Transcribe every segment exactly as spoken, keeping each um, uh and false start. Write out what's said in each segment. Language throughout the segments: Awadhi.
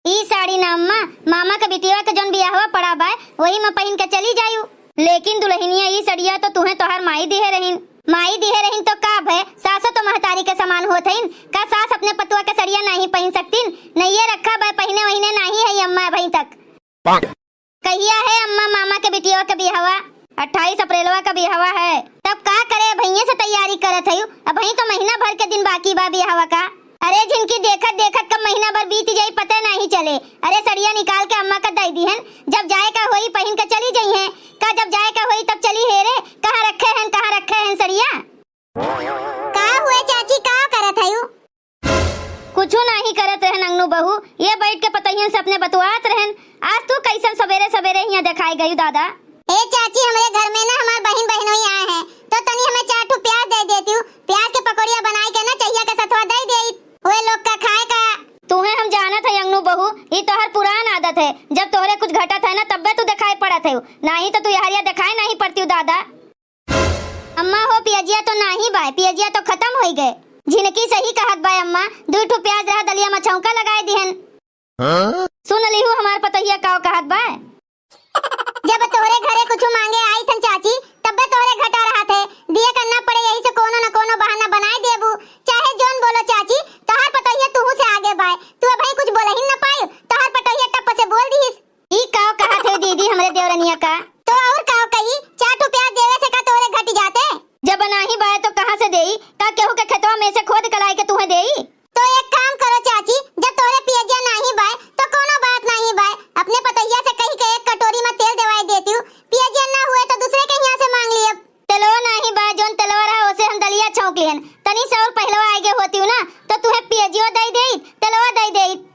ई साड़ी ना अम्मा, मामा के बिटिया के जौन बियाहवा पड़ा बाय, वही में पहिन के चली जायू। लेकिन दुलहिनिया, ई सड़िया तो तुहें तोहार माई दिहे रहिन। माई दिहे रहिन तो का भय, सासो तो महतारी के समान होत हइन। का सास अपने पतुआ के सड़िया नाहीं पहिन सकतिन? नइये रखा बाय पहिने वहिने नाहीं है अम्मा अबहीं तक। कहिया है अम्मा मामा के बिटिया के बियाहवा? अट्ठाईस अप्रैलवा का बियाहवा है। तब का करे, अबहिये से तैयारी करत हयू? अबहीं तो महीना भर के दिन बाकी बा बियाहवा का। अरे झिनकी, देखत देखत कब महीना भर बीत जाई, पते नाहीं चले। अरे सड़िया निकाल के अम्मा का दइ दिहन, जब जाए का होई पहिन के चली जइहें। का जब जाए का होई तब चली हेरे, कहाँ रखे हन, कहाँ रखे हन सड़िया? का हुए चाची, का करत हयू? कुछू नाहीं करत रहन अंगनू बहू, ये बैठ के पतोहियन से अपने बतुआत रहन। आज तू कइसन सबेरे सबेरे हियाँ देखाए गयू दादा? ए चाची, हमरे घर में ना हमार बहिन बहनोई आए हैं, तो तनी हमें चार ठो प्याज दे देतिउ, प्याज के पकौड़िया बनाए के ना चहिया के सथवा दे देइत, वे लोग का खाए का। तुहें हम जानत है अंगनू बहू, ई तोहर पुरान आदत है, जब तोहरे कुछ घटत है ना तब्बे तू देखाए पड़त है, नाहीं तो तू यहरिया देखाए नाहीं पड़तिउ दादा। अम्मा हो, पियजिया तो नाहीं बाय, पियजिया तो खतम होई गए। झिनकी सही कहत बाय अम्मा, दुइ ठो प्याज रहा दलिया में छौंका लगाए दिहन। हाँ? सुन लिहू हमार पतोहिया काव कहत बाय। जब तोहरे घरे कुछ मांगे आई थन चाची, तब्बे तोहरे घटा रहा थे, दिए करना पड़े, यही से कोनो न कोनो बहाना बनाए देबू। चाहे जौन बोलो चाची, तोहार पतोहिया तुहू से आगे बाय, तू अबहीं कुछ बोलही न पायू, तोहार पतोहिया टप से बोल दिहिस। ई काव कहत है दीदी हमरे देवरनिया का? तो और काव कही, चार ठो प्याज देवे से का तोरे घट जाते? जब नाहीं बाय तो कहाँ से देई? का केहू के खेतवा में से खोद के लाए के तुहें देई? तो एक काम करो चाची, जब तोरे पियजिया नाहीं बाय तो कोनो बात नाहीं बाय, अपने पतोहिया से कही के एक कटोरी में तेल देवाए देतिउ, पियजिया ना हुए तो दूसरे के यहाँ से मांग लिए। तेलवा नाहीं बाय, जौन तेलवा रहा ओसे हम दलिया छौंक लिहन, तनी से और पहलवा आगे होतिउ ना तो तुहें पियजियो दई देइत, तेलवा दई देइत।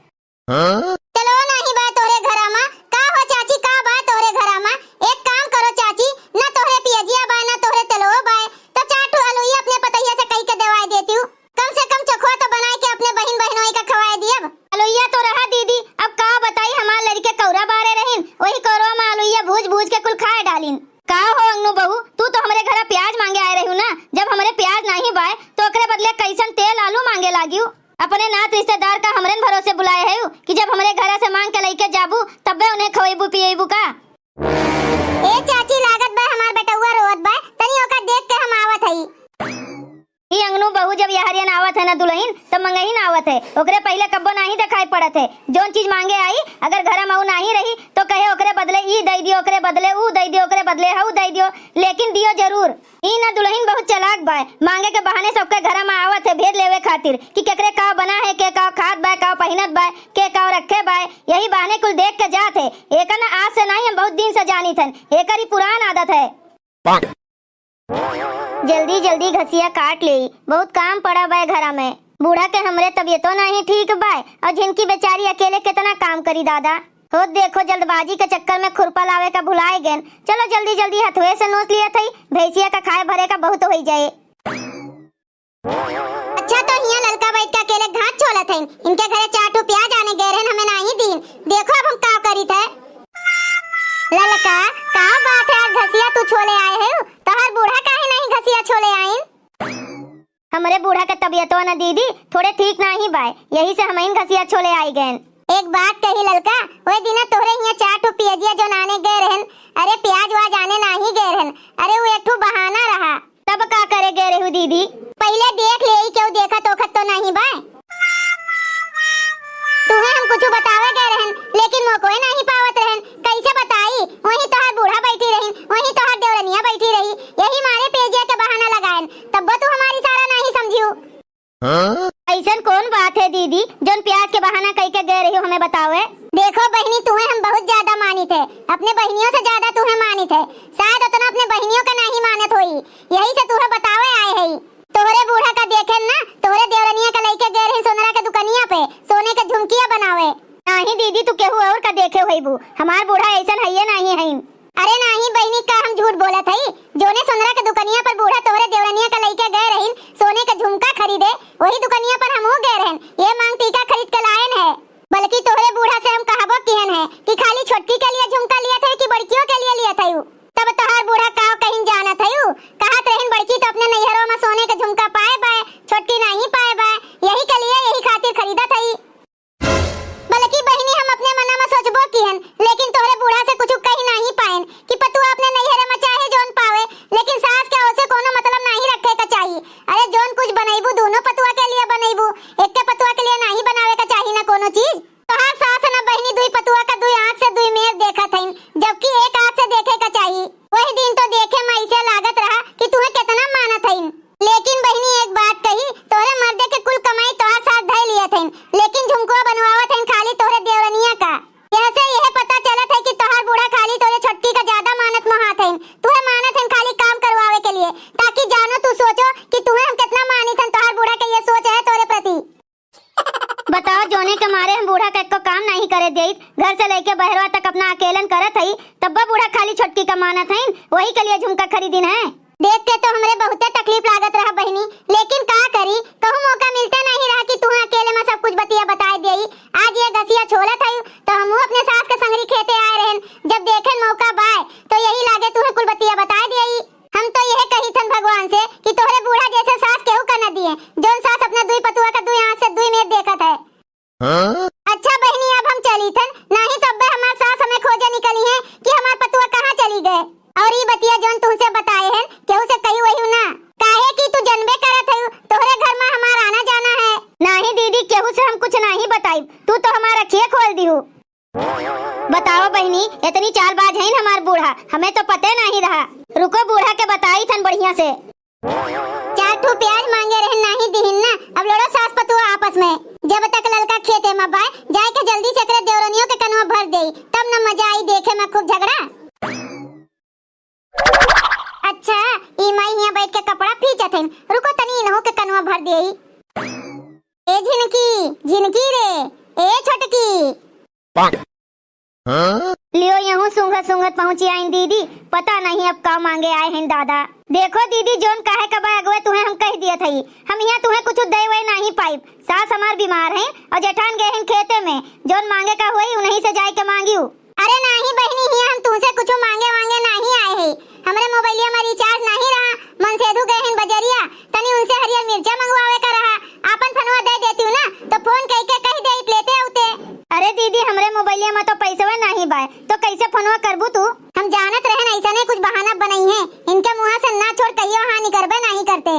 हाँ? तेलवो नाहीं बा तोहरे घरा मा। का हो चाची, का बा तोहरे घरा मा? एक काम करो चाची, ना तोहरे पियजिया बा, ना तोहरे तेलवो बा, तो चार ठो अलुइया अपने पतोहिया से कही के देवाए देतिउ। कम से कम चोखवा तो बनाए के अपने बहिन बहनोई का खवाए दियब। अलुइया तो रहा दीदी, अब का बताई, हमार लड़के कौरा बारे रहिन, वही कौरवा मा अलुइया भूज भूज के कुल खाए डालिन। का हो अंगनू बहू, तू तो हमरे घरा प्याज मांगे आए रहिउ ना, जब हमरे प्याज नाहीं बाय तो ओकरे बदले कइसन तेल आलू मांगे लागिउ? अपने नात रिश्तेदार का हमरेन भरोसे बुलाए हयू कि जब हमरे घरा से मांग के लइके जाबू, तब्बे उन्हें खवइबू पियइबू का? ए चाची, लागत बा हमार बेटउआ रोवत बा, तनी ओका देख के हम आवत हई। ई अंगनू बहू जब यहरियन आवत है ना दुलहिन, तब मंगहिन आवत है, ओकरे पहिले कब्बो नाहीं देखाई पड़त है। जौन चीज मांगे आई, अगर घरा मा ऊ नाहीं रही, तो कहे ओकरे बदले ई दइ दियो, ओकरे बदले ऊ दइ दियो, ओकरे बदले हऊ दइ दियो, लेकिन दियो जरूर। ई ना दुलहिन बहुत चालाक बाय, मांगे के बहाने सबके घरा मा आवत है भेद लेवे खातिर कि केकरे का बना है, के का खात बाय, का पहिनत बाय, के का रखे बाय, यही बहाने कुल देख के जात है। एकर ना आज से नाहीं, हम बहुत दिन से जानित हन, एकर ई पुरान आदत है। जल्दी जल्दी घसिया काट लेई, बहुत काम पड़ा बाय घरा में। बूढ़ा के हमरे तबियतो नाहीं ठीक बाय, और झिनकी बेचारी अकेले केतना काम करी दादा। होत देखो जल्दबाजी के चक्कर में खुरपा लावे का भुलाए गेन। चलो जल्दी जल्दी हथवे से नोच लिया थई, भैंसिया का खाए भरे का बहुत होई जाए। अच्छा तो हियां ललका बैठ के अकेले घास छोलत हईन, इनके घरे चार ठो प्याज आने गए रहन, हमें नाहीं दीन। देखो अब हम का करी थे। ललका, का बात है, आज घसिया तू छोले आए हो? तोहर बूढ़ा काहे नाहीं घसिया छोले आइन? हमरे बूढ़ा के तबियतवा न दीदी थोड़े ठीक नाहीं बाय, यही से हमइन घसिया छोले आई गएन। एक बात कही ललका, ओए दिना तोहरे हियां चार ठो पियजिया जौन आने गए रहन, अरे प्याज वाज आने नाहीं गए रहन, अरे वो एक ठो बहाना रहा। तब का करे गए रहू दीदी? पहिले देख ले, केहू देखत ओखत तो नाहीं बाय। तुहे हम कुछ बतावे गए रहन, लेकिन मौकोए नाहीं पावत रहन, कैसे बताई? वहीं तोहार बूढ़ा बैठी रहिन, वहीं तोहार देवरनिया बैठी रही, यही मारे पियजिया के बहाना लगाएन, तब्बो तू हमार इशारा नाहीं समझियो। हाँ? ऐसन कौन बात है दीदी, जौन प्याज के बहाना कई के गए रही हो, हमें बतावे? देखो बहिनी, तुहे हम बहुत ज्यादा मानित है, अपने बहिनियों से ज्यादा तुहे मानित है। शायद उतना अपने बहिनियों का नाहीं मानत होई, यही से तुहे बतावे आए है। तोहरे बूढ़ा का देखेन ना, तोहरे देवरनिया का लइके गए रही सोनरा के दुकनिया पे, सोने के झुमकिया बनावे। नाहीं दीदी, तू केहू और का देखे होइबू, हमार बूढ़ा ऐसन हइये नाहीं हईन। अरे नाहीं बहिनी, का हम झूठ बोलत हई? जोने सोनरा के दुकनिया पर बूढ़ा तोहरे देवरनिया का लइके गए रहिन, सोने के झुमका खरीदे, वही दुकनिया पर हमहू गए रहन, ये मांग टीका खरीद के लाएन है। बल्कि तोहरे बूढ़ा से हम कहबो किहन है कि खाली छोटकी के लिए झुमका लियत है कि बड़कियों के लिए लियत है? तब तोहार बूढ़ा का कहिन जानत है? कहत रहिन बड़की तो अपने नैहरों में सोने के झुमका पाए बाय, छोटकी नाहीं पाए बाय, यही के लिए यही खातिर खरीदत है। बल्कि बहिनी, चीज? तोहार सास न बहिनी दुई पतुआ का दुई आँख से दुई मेर देखत हइन, जबकि एक आँख से देखे का चाही। वही दिन तो देखे में ऐसे लागत रहा कि तुहे केतना मानत हइन, लेकिन बहिनी एक बात कही, तोहरे मर्दे के कुल कमाई तोहार सास धइ लियत हइन, लेकिन झुमकुआ बनवावत हइन खाली तोहरे देवरनिया का। यह से यह पता चलत है कि तोहार बूढ़ा खाली तोहरे छोटकी का ज्यादा मानत मोहात हइन, तुहे मानत हइन खाली काम करवावे के लिए, ताकि जानो तू सोचो कि तुहे हम केतना मानित हन। तोहार बूढ़ा के ये सोच है तोहरे प्रति। बताओ, जोने के मारे हम बूढ़ा का एको काम नाहीं करे देइत, घर से लेके बहरवा तक अपना अकेलन करत हई, तब्बो बूढ़ा खाली छोटकी का मानत हईन, वही के लिए झुमका खरीदिन है। देख के तो हमरे बहुते तकलीफ लागत रहा बहिनी, लेकिन का करी, कहूँ मौका मिलते नाहीं रहा कि तुहे अकेले में सब कुछ बतिया बताए देई। आज ये गसिया छोलत हई, तो हमहू अपने सास के संगरी खेते आए रहेन, जब देखेन मौका बाय, तो यही लागे तुहे कुल बतिया बताए देई। हम तो यह कही थन भगवान से कि तोहरे बूढ़ा जैसे सास केहू का न दिए, जौन सास अपने दुई पतुआ का दुई आँख से दुई मेर देखत है। हाँ? अच्छा बहिनी, अब हम चली थन, नाहीं तो अब्बे हमार सास हमें खोजे निकली है कि हमार पतुआ कहाँ चली गए। और ई बतिया जौन तुहसे बताए हैं, केहू से कही वही ना, काहे कि तू जनबे करत है, तोहरे घर में हमार आना जाना है। नाहीं दीदी, केहू से हम कुछ नाहीं बताई, तू तो हमार अखिए खोल दिहू। बताओ बहिनी, इतनी चालबाज हईन हमार बूढ़ा, हमें तो पते नाहीं रहा। रुको, बूढ़ा के बताई थन बढ़िया से। चार ठो प्याज मांगे रहन, नाहीं दिहिन ना। अब लड़ो सास पतुआ आपस में, जब तक ललका खेते में बाय, जाए के जल्दी से एकरे देवरनियों के कनवा भर देई, तब न मजा आई देखे में खूब झगड़ा। अच्छा, ई माई हियां बैठ के कपड़ा फींचत हईन, रुको तनी इनहू के कनवा भर देई। ए झिनकी, झिनकी रे, ए छोटकी। हाँ? लियो, यहूँ सूंघत सूंघत पहुँची आइन दीदी, पता नहीं अब का मांगे आए हैं दादा। देखो दीदी, जौन कहे का बा अगवे तुहे हम कह दियत हई, हम यहाँ तुहे कुछ दे वै नहीं पाइब। सास हमार बीमार हैं और जेठान गए हैं खेते में, जौन मांगे का हुई उन्हीं से जाए के मांगियो। अरे नाही बहिनी, हियां हम तुहसे कुछ मांगे वांगे नाही आए हैं। हमरे मोबाइलिया में recharge नाही रहा, मनसेधु गए हैं बजरिया, तनी उनसे हरियर मिर्चा मंगवावे का रहा। आपन फोनवा दे देती हूँ ना, तो फोन कई के कह दे लेते आउते। अरे दीदी, हमरे मोबाइलिया में तो पैसवे नाही बाय, तो कैसे फोनवा करबू तू? हम जानत रहन ऐसा ने कुछ बहाना बनई है, इनके मुँहा से ना छोड़ कहियो हाँ निकरबे नाही करते।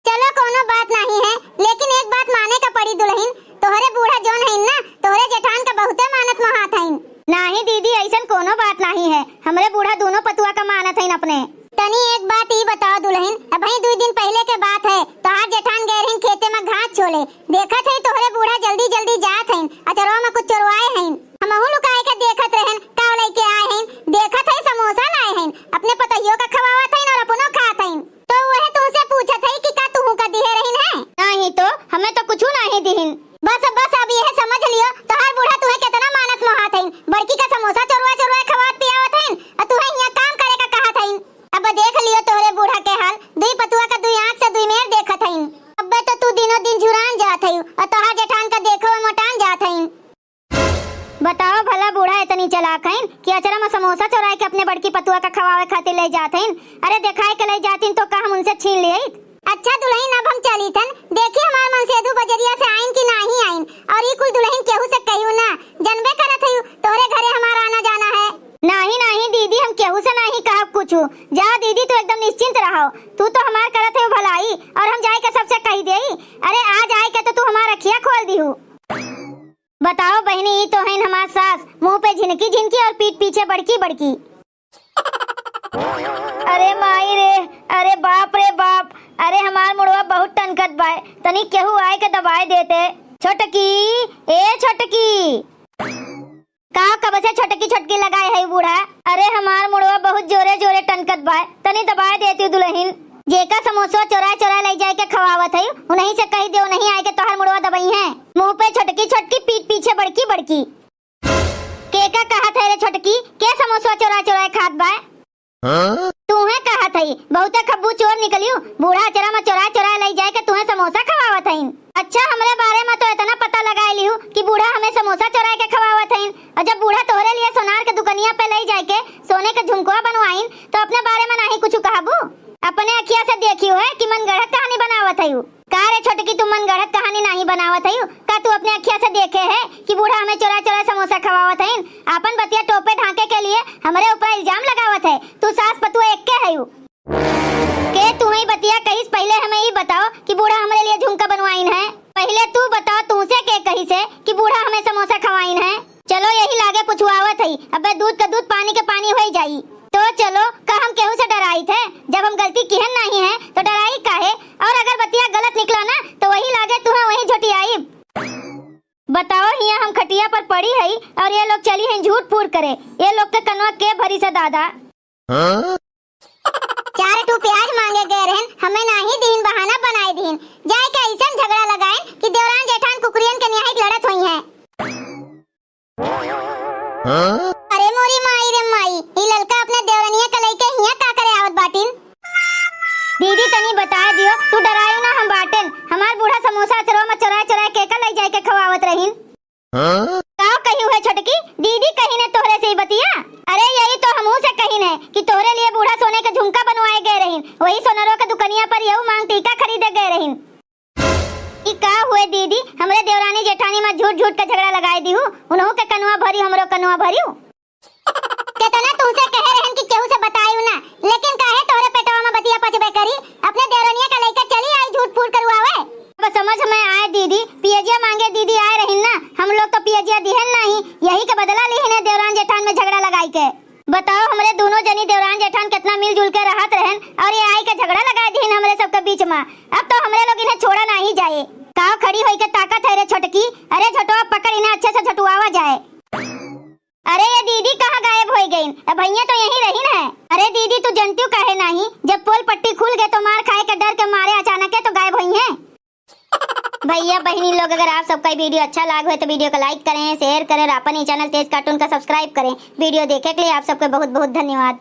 चलो, कोनो बात नाही है, लेकिन एक बात माने का पड़ी दुलहिन, तोहरे बूढ़ा जौन हईन ना, तोहरे जेठान का बहुते मानत मोहात हईन। नाही दीदी, अइसन कोनो बात नाही है, हमरे बूढ़ा दूनो पतुआ का मानत हईन अपने। तनी एक बात ई बताओ दुलहिन, अबहीं दुई दिन पहिले के बात है, तोहार जेठान गए रहिन खेते में घास छोले, देखत है तोहरे बूढ़ा जल्दी जल्दी जात हईन, अचरवा में कुछ चोरवाए हईन। हमहू लुकाए के देखत रहन, का लइके आए हईन, देखत है समोसा लाए हईन, अपने पतोहियो का खवावत हईन और अपनो खात हईन। तो वह तुहसे पूछत है कि का तुहू का दिहे रहिन है? नाही तो, हमें तो कुछ नाही दिहिन। बस, बस, अब यह समझ लियो, तोहार बूढ़ा तुहे कितना मानत मोहात हईन। बड़की का समोसा चोरवा चोरवा खवात पियावत हईन, और तुहे हियां काम करे का कहत हईन। अब देख लियो तोहरे बूढ़ा के हाल, दुई पतुआ का दुई आँख से दुई मेर देखत हईन। अब्बे तो तू दिनों दिन झुरान जात हईउ, और तोहार जेठान का देखो मोटान जात हईन। बताओ भला, बूढ़ा इतनी चालाक हईन कि अचरा में समोसा चोराए के अपने बड़की पतुआ का खवावे खातिर ले जात हईन। अरे, देखाए के ले जातिन तो का हम उनसे छीन लियत? अच्छा दुलहिन, अब हम चली थन, देखी हमार मनसेधु बजरिया से आइन कि नाही आइन, और ई कुल दुलहिन केहू से कहियो ना, जनबे करत हईउ तोहरे घरे हमार आना जाना है। नाही, नाही दीदी, हम केहू से नाही कहब कुछ। जा दीदी, तू एकदम निश्चिंत रहो, तू तो हमार करत हईउ भलाई, और हम जाए के सबसे कह देई। अरे, आज आए के तो तू हमार अखिया खोल दिहू। बताओ बहिनी, ई तो हईन हमार सास, मुँह पे झिनकी झिनकी और पीठ पीछे बड़की बड़की। अरे माई रे, अरे बाप रे बाप, अरे हमार मुड़वा बहुत टनकत बाय, तनी केहू आए के दबाए देते। छोटकी, ए छोटकी। का कब से छोटकी छोटकी लगाए है बूढ़ा? अरे हमार मुड़वा बहुत जोरे जोरे टनकत बाय, तनी दबाए देती दुलहिन। जेका समोसवा चोराए चोराए लई जाए के खवावत है, उन्हीं से कही दे, उन्हीं आए के तोहार मुड़वा दबई है। मुँह पे छोटकी छोटकी, पीठ पीछे बड़की बड़की। के का कहत है रे छोटकी? के समोसवा चोराए चोराए खात बाय? हाँ? तूहे कहत हई, बहुते खब्बू चोर निकलियू, बूढ़ा अचरा में चोराए चोराए लई जाए के तूहे समोसा खवावत हईन। अच्छा, हमरे बारे में तो इतना पता लगाए लिहू कि बूढ़ा हमें समोसा चोराए के खवावत हईन, और जब बूढ़ा तोहरे लिए सोनार के दुकनिया पे लई जाए के सोने के झुमकुआ बनवाइन, तो अपने बारे में नाही कुछ कहबू? अपने अखिया से देखियो है कि मनगढ़ंत कहानी बनावत हईउ। का रे छोटकी, तू मनगढ़ंत कहानी नाही बनावत हईउ? का तू अपने अखिया से देखे है कि बूढ़ा हमें चोरा चोरा समोसा खवावत हईन? आपन बतिया टोपे ढांके के लिए हमरे ऊपर इल्जाम लगावत है। तू सास पतुआ एक्के हईउ। के तुहई बतिया कहिस, पहिले हमें ई बताओ कि बूढ़ा हमरे लिए झुमका बनवाइन है? पहिले तू बताओ, तुहसे के कहिस है बताओ, हियाँ हम खटिया पर पड़ी हई और ये लोग चली हैं झूठ फूर करे। ये लोग के कनवा के भरी से दादा। हाँ? चार ठू प्याज माँगे गए रहन, हमें नाहीं दीन, बहाना बनाए दीन। जाए के अइसन झगड़ा लगाएन कि देवरान जेठान कुकुरियन के नियाहित लड़त होइहैं। हाँ? अरे मोरी माई रे माई, ई ललका अपने देवरनिया के लइके हियाँ का करे आवत बाटिन? दीदी तनी बताए दियो, तू डरायो ना हम बाटेन। हमार बूढ़ा समोसा अचरवा में चोराए चोराए केका लइ जाए के खवावत रहिन। हाँ? का कही हुए छोटकी? दीदी कहिन है तोहरे से ई बतिया? अरे यही तो हमहू से कहिन है कि तोहरे लिए बूढ़ा सोने के झुमका बनवाए गए रहिन, वही सोनरो के दुकनिया पर यहू मांग टीका खरीदे गए रहिन। ई का हुए दीदी, हमरे देवरानी जेठानी मा झूठ झूठ के झगड़ा लगाए दिहू, उनहू के कनुआ भरी हमरो कनुआ भरियू। केतना तुमसे कहे रहन कि केहू से बतायू ना, लेकिन काहे तोहरे पेटवा मा बतिया पचबे करी, अपने देवरनिया का लइके चली आई झूठ फूर करुआवे। अब समझ में आए दीदी, पियजिया मांगे दीदी आए रहिन ना, हम लोग तो पियजिया दिहन नाही, यही के बदला लिहिन है देवरान जेठान में झगड़ा लगाई के। बताओ, हमरे दोनों जनी देवरान जेठान केतना मिलजुल के रहत रहन और ये आई के झगड़ा लगाए दिहिन हमरे सबके बीच मा। अब तो हमरे लोग इन्हें छोड़ा नाही जाए। काव खड़ी होई के ताकत है रे छोटकी? अरे झोटवा पकड़, इन्हें अच्छे से झटुआवा जाए। अरे ये दीदी कहाँ गायब होई गईन? अब भैया तो यहीं रहिन है। अरे दीदी तू जनतियो काहे नाही, जब पोल पट्टी खुल गए तो मार खाए के डर के मारे अचानके तो गायब होइहैं। भैया बहिनी लोग, अगर आप सबका ई video अच्छा लाग होए तो video का like करें, share करें और अपन ई channel तेज cartoon का subscribe करें। Video देखे के लिए आप सबके बहुत बहुत धन्यवाद।